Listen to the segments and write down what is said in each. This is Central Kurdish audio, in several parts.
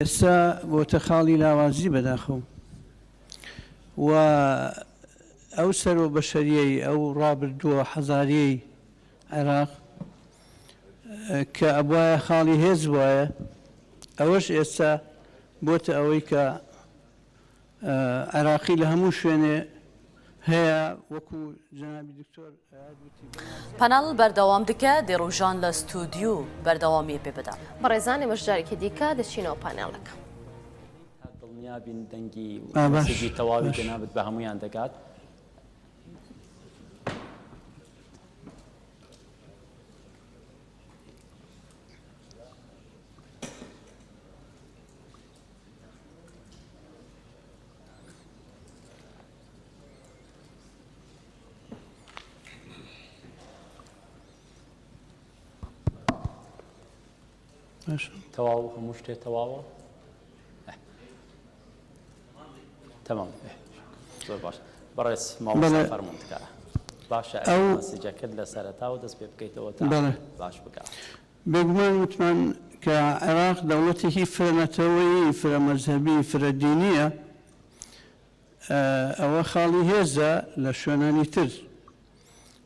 ئێستا بۆتە خاڵی لاوازی بەداخەوە و ئەو سەرۆ بەشەریەی ئەو ڕابردووە حەزاریەی عێراق کە ئەبوایە خاڵی هێز بوایە ئەوەش ئێستا بۆتە ئەوەی کە عێراقی لە هەموو شوێنێ هەیە وەکو جەنابی دکتۆر ئەیاد وتی بەنازی. پەنەڵ بەردەوام دکە دێ ڕوژان لە ستودیو بەردەوامیە پێ بدا. بەڕێزان ئێمەش جارێکی دیکە دەچینەوە پانێڵەکە. تا دڵنیا بین دەنگی و باش مەسجی تەواوی باش. جەنابت بە هەموویان دەگات. تەواو هەموو شتێ تەواوە تەمام زۆر باش بەڕێز مامۆستا فەرموون تکایە باشە ئەو مەسجەکەت لە سەرەتاوە دەست پێ بکەیتەوە تا باش بکات. بێگومان وتمان کە عێراق دەوڵەتێکی فرە نەتەوەیی، فرە مەزهەبی، فرە دینییە، ئەوە خاڵی هێزە لە شوێنانی تر،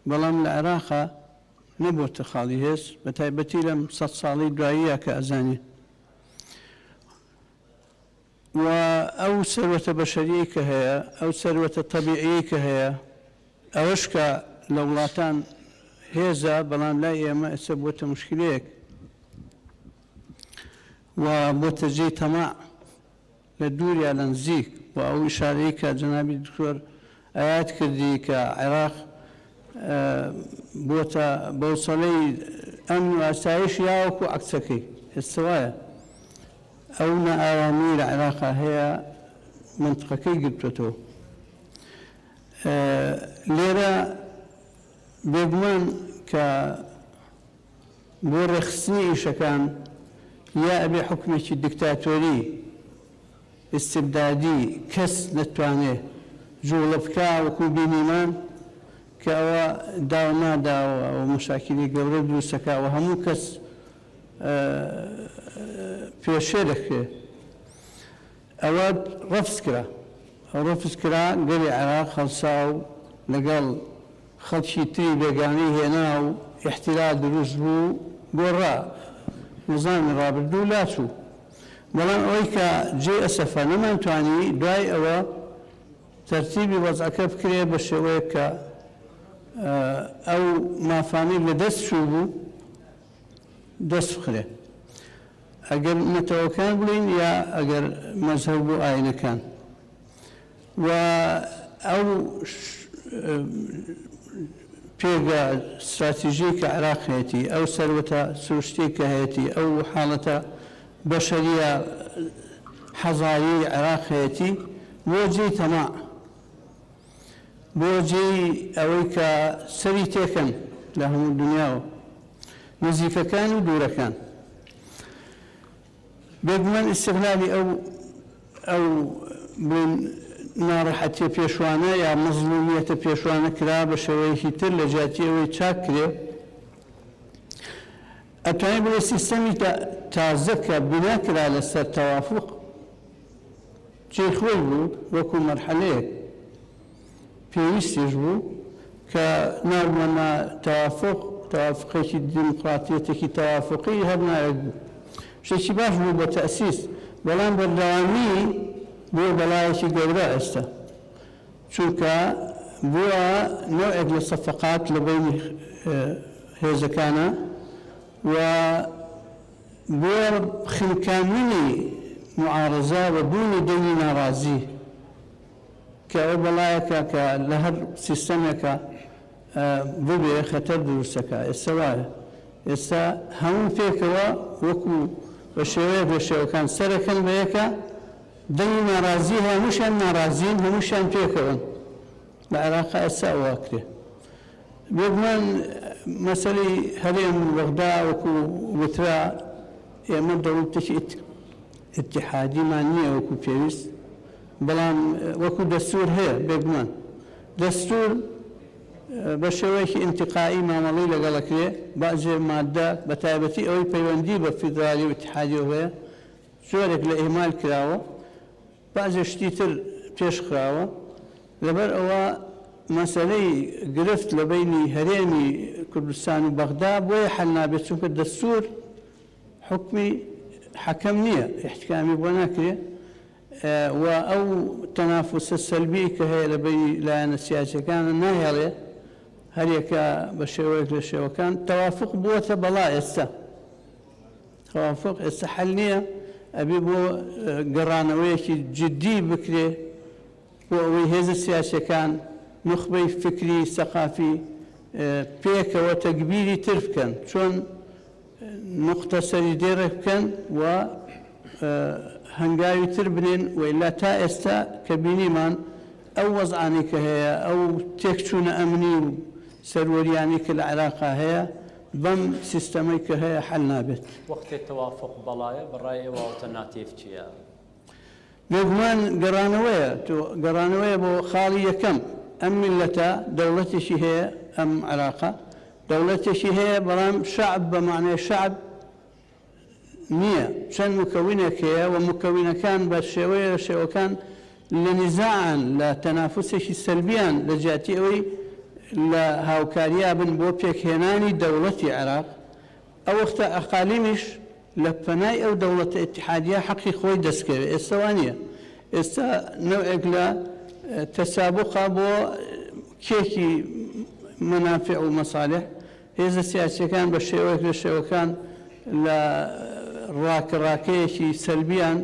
بەڵام لە عێراقا نەبۆتە خاڵی هێز، بەتایبەتی لەم سەد ساڵەی دواییە کە ئەزانین. و ئەو سەروەتە بەشەریەی کە هەیە، ئەو سەروەتە تەبیعیەی کە هەیە، ئەوەش کە لە وڵاتان هێزە، بەڵام لای ئێمە ئێستا بۆتە موشکیلەیەک و بۆتە جێی تەماع لە دوور یا لە نزیک. و ئەو ئیشارەی کە جەنابی دکتۆر ئەیاد کردی کە عێراق بۆتە بەوسەلەی ئەمن و ئاسایش یا وەکوو عەکسەکەی، ئێستا وایە. ئەو نائارامیەی لە عێراقا هەیە مەنتقەکەی گرتوەتەوە. لێرە بێگومان کە بۆ ڕێکخستنی ئیشەکان یا ئەبێ حوکمێکی دیکتاتۆری ئیستبدادی کەس نەتوانێ جوڵە بکا وەکو بینیمان کە ئەوە داو نادا و مەشاکیلی گەورە دروستەکا و هەموو کەس پێشێ دەکرێ ئەوە ڕەفز کرا ئەو ڕەفز کرا گەلی عێراق هەڵسا و لەگەڵ خەڵکی تری بێگانەی هێنا و ئیحتیلال دروست بوو گۆڕا نزامی ڕابردوو لاچوو بەڵام ئەوەی کە جێی ئەسەفە نەمانتوانی دوای ئەوە تەرتیبی وەزعەکە بکرێ بە شێوەیەک کە ئەو مافانەی لەدەست چوو بوو دەست بخرێ ئەگەر نەتەوەکان بڵێین یا ئەگەر مەزهەب و ئاینەکان و ئەو پێگە ستراتیژیەی کە عێراق هەیەتی، ئەو سەروەتە سروشتیەی کە هەیەتی، ئەو حاڵەتە بەشەریە حەزاریەی عێراق هەیەتی بۆ جێی تەماع، بۆ جێی ئەوەی کە سەری تێکەن لە هەموو دنیاوە، نزیکەکان و دوورەکان. بێگومان ئیستغلالی ئەو ئەو بڵێین ناڕەحەتیە پێشوانە یا مەزڵومیەتە پێشوانە کرا بە شێوەیەکی تر لە جیاتی ئەوەی چاک کرێ ئەتوانین بڵێ سیستەمی تازە کە بینا کرا لەسەر تەوافوق جێی خۆی بوو وەکو مەرحەلەیەک پێویستیش بوو کە ناومان نا تەوافوق، تەوافوقێکی دیموکراتیەتێکی تەوافوقی هەر ناوێک بوو. شتێکی باش بوو بۆ تەئسیس، بەڵام بەردەوامی بووە بەڵایەکی گەورە ئێستا. چونکە بووە نەوعێک لە سەفەقات لە بەینی هێزەکانا و بووە خنکاندنی موعارەزە و بوونی دەنگی ناڕازی. کە ئەوە بەڵایەکە کە لە هەر سیستەمێکا ببێ خەتەر دروستەکا ئێستا وایە ئێستا هەموو پێکەوە وەکو بە شێوەیەک لە شێوەکان سەرەکەن بە یەکا دەنگی ناڕازی هەیە هەمووشیان ناڕازین هەمووشیان پێکەوەن لە عێراقا ئێستا ئەوە ئەکرێ بێگومان مەسەلەی هەرێم و بەغدا وەکو وترا ئێمە دەوڵەتێکی ئیتیحادیمان نییە وەکو پێویست بەڵام وەکو دەستوور هەیە، بێگومان دەستوور بە شێوەیەکی ئینتیقائی مامەڵەی لەگەڵ ئەکرێ، بەعزێ ماددە بە تایبەتی ئەوەی پەیوەندی بە فیدرالی و ئیتیحادیەوە هەیە. جۆرێک لە ئیهمال کراوە، بەعزێ شتی تر پێش خراوە، لەبەر ئەوە مەسەلەی گرفت لە بەینی هەرێمی کوردستان و بەغدا بۆیە حەل نابێت چونکە دەستوور حوکمی حەکەم نییە، ئیحتکامی بۆ ناکرێ و ئەو تەنافوسە سەلبیەی کە هەیە لە بەینی لایەنە سیاسیەکانە ناهێڵێ هەریەکە بە شێوەیەک لە شێوەکان تەوافوق بووەتە بەڵا ئێستا. تەوافوق ئێستا حەل نییە، ئەبێ بۆ گەڕانەوەیەکی جدی بکرێ بۆ ئەوەی هێزە سیاسیەکان، نوخبەی فکری، سەقافی پێکەوە تەگبیری تر بکەن، چۆن نوقتە سەری دێڕێک بکەن و هەنگاوی تر بنێن، وەئیلا تا ئێستا کە بینیمان ئەو وەزعانەی کە هەیە، ئەو تێکچوونە ئەمنی و سەروەریانەی کە لە عێراقا هەیە، بەم سیستەمەی کە هەیە حەل نابێت. وەختێ تەوافوق بەڵایە بە ڕای ئێوە ئەڵتەرناتیڤ چییە؟ بێگومان گەڕانەوەیە، تۆ گەڕانەوەیە بۆ خاڵی یەکەم، ئەم میللەتە دەوڵەتێکی هەیە، ئەم عێراقە دەوڵەتێکی هەیە، بەڵام شەعب بە مەعنای شەعب نییە، چەند موکەونێک هەیە و موکەونەکان بە شێوەیە لە شێوەکان لە نیزاعن، لە تەنافوسێکی سەلبیان، لە جیاتی ئەوەی لە هاوکاریا بن بۆ پێکهێنانی دەوڵەتی عێراق، ئەو وەختە ئەقالیمیش لە پەنای ئەو دەوڵەتە ئیتیحادیە حەقی خۆی دەستکەوێ، ئێستا وا نییە، ئێستا نەوعێک لە تەسابوقە بۆ کێکی مەنافع و مەسالح، هێزە سیاسییەکان بە شێوەیەک لە شێوەکان لە ڕاکەڕاکەیەکی سەلبیان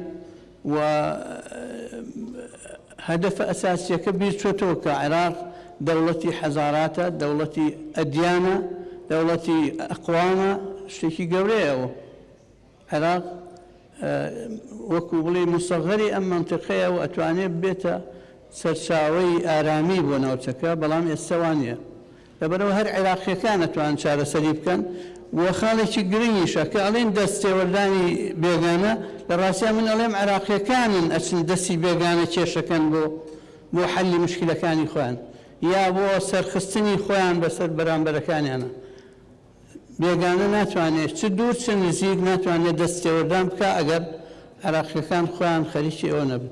و هەدەفە ئەساسییەکە بیر چۆتەوە کە عێراق دەوڵەتی حەزاراتە، دەوڵەتی ئەدیانە، دەوڵەتی ئەقوامە، شتێکی گەورەیە ئەوە. عێراق وەکو بڵێی موسەغەری ئەم مەنتیقەیە و ئەتوانێ ببێتە سەرچاوەی ئارامی بۆ ناوچەکە، بەڵام ئێستا وا نییە. لەبەرئەوە هەر عێراقییەکان ئەتوانن چارەسەری بکەن و خاڵێکی گرنگیشە کە ئەڵێن دەست تێوەردانی بێگانە، لە ڕاستیا من ئەڵێم عێراقییەکانن ئەچن دەستی بێگانە کێشەکەن بۆ بۆ حەلی موشکیلەکانی خۆیان یا بۆ سەرخستنی خۆیان بەسەر بەرامبەرەکانیانە. بێگانە ناتوانێت چ دوور چ نزیک ناتوانێت دەست تێوەردان بکا ئەگەر عێراقیەکان خۆیان خەریکی ئەوە نەبن.